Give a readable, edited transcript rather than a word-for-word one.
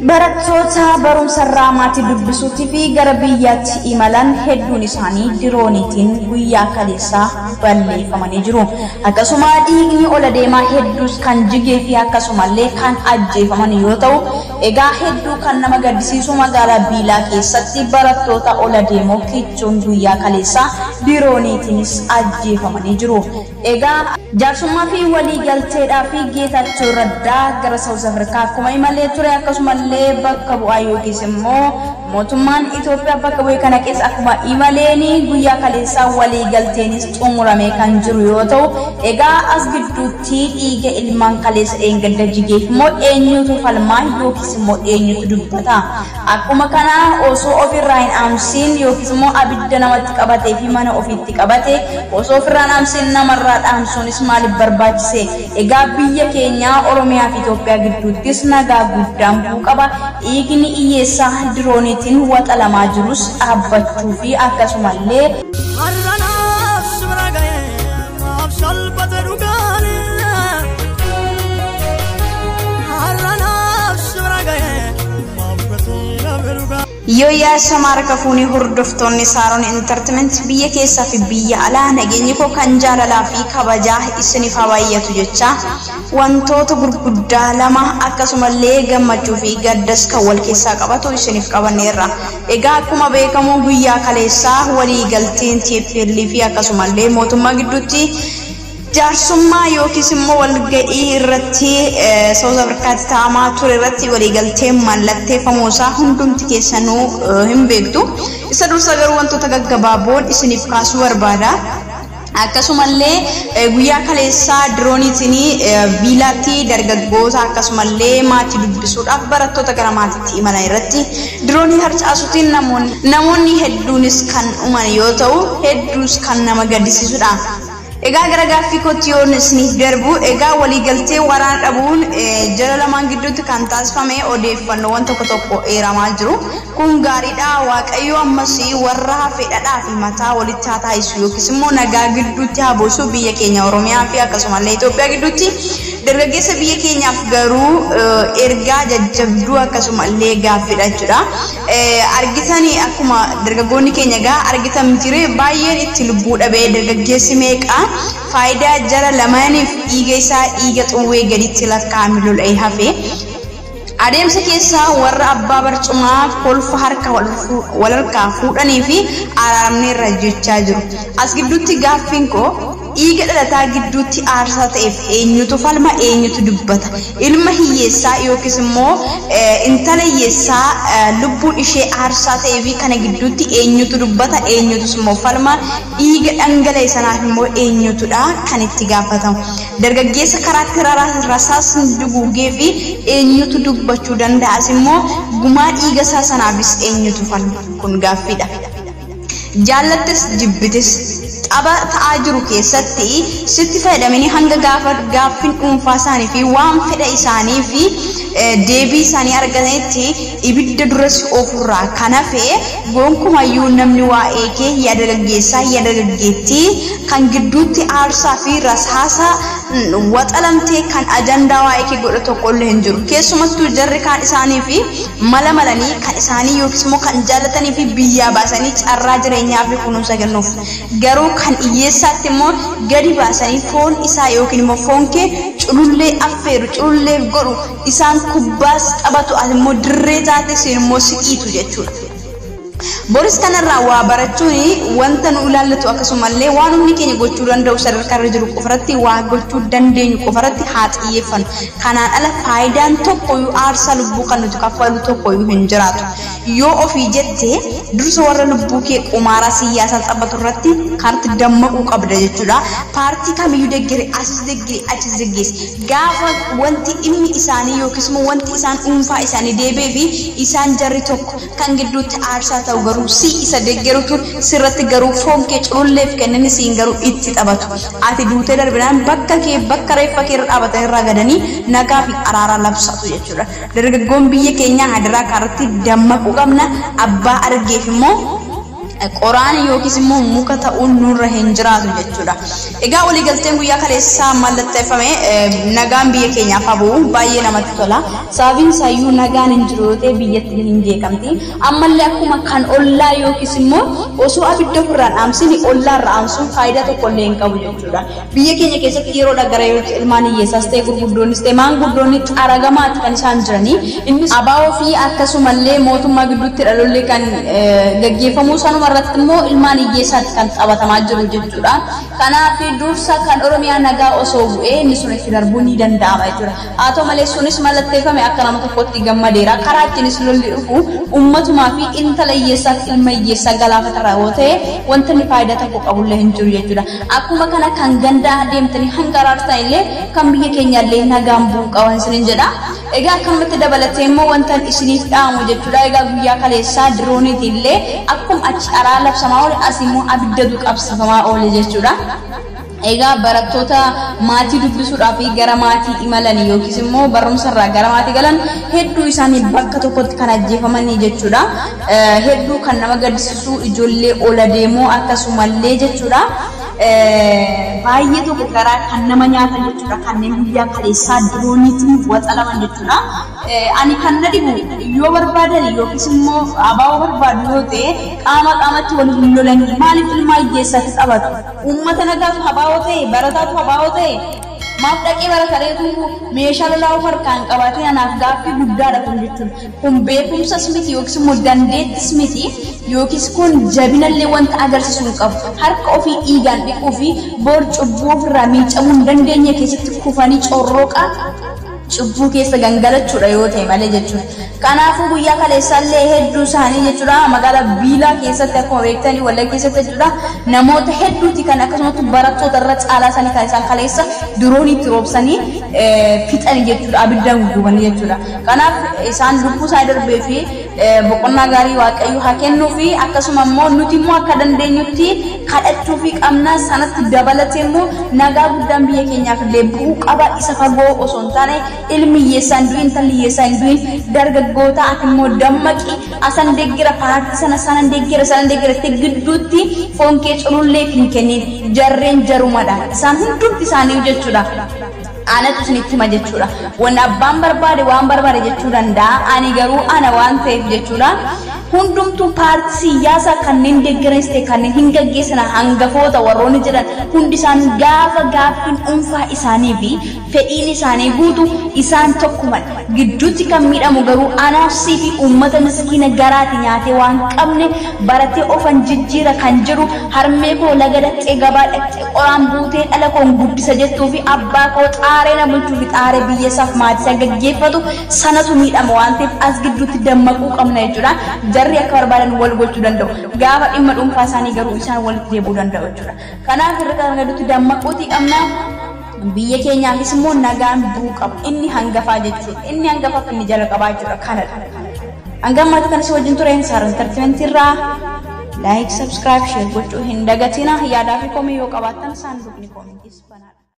Barattoota barumsarraa maatii dubbisuutii fi gara biyyaatti imalan hedduun isaanii dirooniitiin guyyaa kaleessaa balleeffamanii jiru. Akkasuma dhiigni ola deemaa hedduus kan jigee fi akkasumallee kan ajjeefaman yoo ta'u, egaa hedduu kan nama gaddisiisu magaalaa Biilaa keessatti barattoota ola deemoo kichuun guyyaa kaleessaa dirooniitiinis ajjeefamanii jiru. Egaa jaarsummaa fi walii galteedhaa fi Geetaachoo Raddaa gara Saawuz Afrikaa akkuma imalee ture, akkasumallee bakka bu'aa yookiis immoo mootummaan Itoophiyaa bakka bu'ee kana keessa akkuma imaleeni guyyaa kaleessaa walii galteenis xumuramee kan jiru yoo ta'u, egaa as gidduutti dhiiga ilmaan kaleessa dheengadda jigeef immoo eenyutu falmaa yookiis immoo eenyutu dubbata? Akkuma kana osoo ofirraa hin dhaamsiin yookiis immoo abidda namatti qabatee fi mana ofiitti qabate osoo ofirraa hin dhaamsiin namarraa dhaamsuunis maaliif barbaachise? Egaa biyya keenya Oromiyaa fi Itoophiyaa gidduuttis nagaa guddaan bu'uu qaba. Dhiigni hiyyeessaa dirooniitiin waxalamaa jirus dhaabbachuu fi akkasumallee Har'anaaf si bira ga'ee maaf salphate dhugaani. Har'anaaf si bira ga'ee maaf gatii dhabe dhugaa. Yooyyaa samaara kafuunii hordoftoonni Saaroon Entertainment biyya keessaa fi biyya alaa, nageenyi koo kan jaalalaa fi kabajaa isiniif haa baay'atu jecha, wantoota gurguddaa lama akkasumallee gammachuu fi gaddas kan wal keessaa qabatu isiniif qabanneerra. Egaa akkuma beekamu guyyaa kaleessaa walii galteen TPL fi akkasumallee mootummaa gidduutti jaarsummaa yookiis immoo walga'ii irratti Saawuz Afrikaatti taa'amaa ture irratti waliigalteen mallatteeffamuu isaa hundumti keessanuu hin beektu. Isa dursa garuu wantoota gaggabaaboon isiniif kaasuu barbaada. Akkasumallee guyyaa kaleessaa dirooniitiin Biilaatti dargaggoota akkasumallee maatii dubbisuudhaaf barattoota gara maatiitti imalan irratti diroonii harcaasuutiin namoonni hedduunis kan dhuman yoo ta'u, hedduus kan nama gaddisiisudha. Egaa gara gaaffii kootti yoon isiniif darbu, egaa waliigaltee waraana dhabuun jara lamaan gidduutti kan taasifame odeeffannoowwan tokko tokko eeramaa jiru. Kun gaariidha. Waaqayyo ammas warra hafe dhadhaa fi mataa walitti haa taasisu yookiis immoo nagaa gidduutti haa buusu biyya keenya Oromiyaa fi akkasumallee Itoophiyaa gidduutti. Dargaggeessa biyya keenyaaf garuu ergaa jajjabduu akkasumallee gaaffiidha jechuudha. Argitanii akkuma dargaggoonni keenya egaa argitan mitiree baay'een itti lubbuu dhabee, dargaggeessi meeqa faayidaa jara lamaaniif dhiiga isaa dhiiga xuwwee gaditti lakkaa'ame lola'ee hafe. Adeemsa keessaa warra abbaa barcumaa kolfa harka wal harkaa fuudhanii fi araaramneerra jechaa jiru. As gidduutti gaaffiin koo, dhiiga dhalataa gidduutti aarsaa ta'eef eenyutu falma, eenyutu dubbata? Ilma hiyyeessaa yookiis immoo intala hiyyeessaa lubbuun ishee aarsaa ta'ee fi kana gidduutti eenyutu dubbata, eenyutus immoo falma? Dhiiga dhangala'e sanaaf immoo eenyutudha kan itti gaafatamu? Dargaggeessa karaatti rasaasni duguugee fi eenyutu dubbachuu danda'as? Immoo gumaa dhiiga isaa sanaafis eenyutu falma? Kun gaaffiidha. Jaallattes jibbites tapha ta'aa jiru keessatti sitti fayyadamanii hanga gaafa gaaffiin dhuunfaa isaanii fi waan fedha isaanii fi deebii isaanii argatanitti ibidda dura si oofurraa kan hafe gonkumayyuu namni waa'ee kee, yaa dargaggeessaa, yaa dargaggeettii kan gidduutti aarsaa fi rasaasa waxalamtee, kan ajandaa waa'ee kee godhe tokko illee hin jiru. Keessumattuu jarri kaan isaanii fi mala malanii kan isaanii yookiis immoo kan jaallatanii fi biyyaa baasanii carraa jireenyaa fi kunuunsa kennuuf. Garuu kan hiyyeessaatti immoo gadi baasanii foon isaa yookiin immoo foon kee culullee affeeru, culullee godhu. Isaan kubbaas taphatu, ati immoo dirree taate, siin immoo si dhiitu jechuudha. Boris kanarraa waa barachuun wanta nu ilaallatu, akkasumallee waan humni keenya gochuu danda'u sadarkaa irra jiru qofarratti, waa gochuu dandeenyu qofarratti haa xiyyeeffannu. Kanaan ala faayidaan tokkoyyuu, aarsaa lubbuu kan nuti kaffalu tokkoyyuu hin jiraatu. Yoo ofii jettee dursa warra lubbuu kee qumaaraa siyaasaa taphatu irratti kaarti dammaquu qabda jechuudha. Paartii kamiyyuu deeggere, asis deeggere, achis deeggeesse, gaafa wanti dhimmi isaanii yookiis immoo wanti isaan dhuunfaa isaanii deebi'ee fi isaan jarri tokko kan gidduutti aarsaa ta'u garuu si isa deeggerutu sirratti garuu foon kee cululleef kennani, siin garuu itti taphatu. Ati duutee darbinaan bakka kee, bakka reeffa kee irra dhaabatan irraa gadanii nagaa fi araaraa labsatu jechuudha. Dargaggoon biyya keenyaa hadiraa kanarratti dammaquu qabna. Abbaa argeef immoo Qoraan yookiis immoo muka ta'uun nurra hin jiraatu jechuudha. Egaa waliigalteen guyyaa kaleessaa mallatteeffame nagaan biyya keenyaaf haa bu'u, baay'ee namatti tola. Sababiin isaayyuu nagaan hin jiru yoo ta'e biyyattiin hin jeeqamti. Ammallee akkuma kan ollaa yookiis immoo osoo abidda ofirraa dhaamsini ollaarra dhaamsuun faayidaa tokkollee hin qabu jechuudha. Biyya keenya keessatti yeroodhaa gara yerootti ilmaan hiyyeessaas ta'e gurguddoonnis ta'e maanguddoonni xaragamaati kan isaan jiranii. Innis abaa'oo fi akkasumallee mootummaa gidduutti dhalollee kan gaggeeffamu sanuma irratti immoo ilmaan hiyyeessaatti kan taphatamaa jiru jechuudha. Kanaaf dursa kan Oromiyaa nagaa osoo bu'ee inni sun itti darbuu ni danda'ama jechuudha. Haa ta'u malee sunis mallatteeffame akka nama tokkotti gammadeera. Karaa ittiinis lolli dhufu ummatumaa fi intala hiyyeessaa fi ilma hiyyeessaa galaafatarra yoo ta'e wanta inni faayidaa tokko qabullee hin jiru jechuudha. Akkuma kana kan gandaa deemtanii hanga araartan illee kan biyya keenyaallee nagaan bu'uu qaban isiniin jedha. Egaa akkanumatti dabalatee immoo wanta isiniif dhaamu jechuudha. Egaa guyyaa kaleessaa dirooniitiin illee akkuma achi araa labsamaa oole as immoo abiddatu qabsiifamaa oole jechuudha. Egaa barattoota maatii dubbisuudhaaf gara maatii imalan yookiis immoo barumsarraa gara maatii galan hedduu isaanii bakka tokkotti kan ajjeefamanii jechuudha. Hedduu kan nama gaddisiisu ijoollee ola deemoo akkasumallee jechuudha. Baay'ee tokko garaa kan nama nyaatan jechuudha. Kanneen guyyaa kaleessaa dirooniitiin waxalaman jechuudha. Ani kan na dhibu yoo barbaadan yookiis immoo abaaboo barbaadu yoo ta'e qaama qaamatti wal hin lolanii maaliif ilmaa hiyyeessaatti taphatu? Uummata nagaatu abaaboo ta'e, barataatu abaaboo ta'e, maaf dhaqee baratareetu meeshaa lolaa of harkaan qabatee anaaf gaaffii guddaadha kun jechuudha. Kun beekumsas miti yookiis immoo dandeettis miti yookiis kun jabinallee wanta agarsiisu hin qabu. Harka ofii dhiigaan dhiquu fi boor cubbuu ofirraa miicamuu hin dandeenye keessatti kufanii corroqa cubbuu keessa gangalachuudha yoo ta'e malee jechuudha. Kanaafuu guyyaa kaleessaallee hedduu isaanii jechuudha magaalaa Biilaa keessatti akkuma beektanii Wallagga keessatti jechuudha namoota hedduuti kan akkasumatti barattoota irra caalaa isaanii kan isaan kaleessa dirooniitti roobsanii fixanii jechuudha, abiddaan gugubanii jechuudha. Kanaaf isaan lubbuu isaanii darbee fi boqonnaa gaarii Waaqayyo haa kennuu fi akkasuma immoo nuti immoo akka dandeenyutti kadhachuu fi qabna. Sanatti dabalatee immoo nagaa guddaan biyya keenyaaf illee bu'uu qaba. Isa fagoo osoo hin taane ilmi hiyyeessaa hin du'in, intalli hiyyeessaa hin du'in, dargaggoota ati immoo dammaqi, asan deeggira paartii sana, sanan deeggira, sanan deeggira itti gidduutti foon kee cululleef hin kennin. Jarreen jarumadha isaan hundumti isaanii jechuudha. Anatu isinitti hima jechuudha. Wanni abbaan barbaade waan barbaade jechuu danda'a. Ani garuu ana waan ta'eef jechuudha. Hundumtuu paartii siyaasaa kanneen deeggaranis ta'e kanneen hin gaggeessina hangafoota warroonni jedhan hundi isaanii gaafa gaaffiin dhuunfaa isaanii fi fedhiin isaanii guutu isaan tokkumadha. Gidduutti kan miidhamu garuu anaafsii fi uummata miskiina garaati nyaatee waan qabne baratee ofan jijjiira kan jedhu, harmee koo laga dhaqxee gabaa dhaqxee qoraan buutee dhala koon guddisa jettuu fi abbaa koo xaaree na bulchuu fi xaaree biyya isaaf maatii isaa gaggeeffatu sanatu miidhama waan ta'eef as gidduutti dammaquu qabna jechuudha. Jarri akka barbaadan wal gochuu danda'u. Gaafa dhimma dhuunfaa isaanii garuu isaan walitti deebi'uu danda'u jechuudha. Kanaaf irra kan gidduutti dammaquutii qabna. Biyya keenyaafis immoo nagaan bu'uu qaba. Inni hangafaa jechuudha. Inni hangafaa kan inni jalqabaa jechuudha kanadha. Hanga ammaatti kan isin wajjin ture Saaron Entertainment irraa like, subscribe, share gochuu hin dagatina. Yaadaa fi komii yoo qabaattan saanduqni koomentiis banaadha.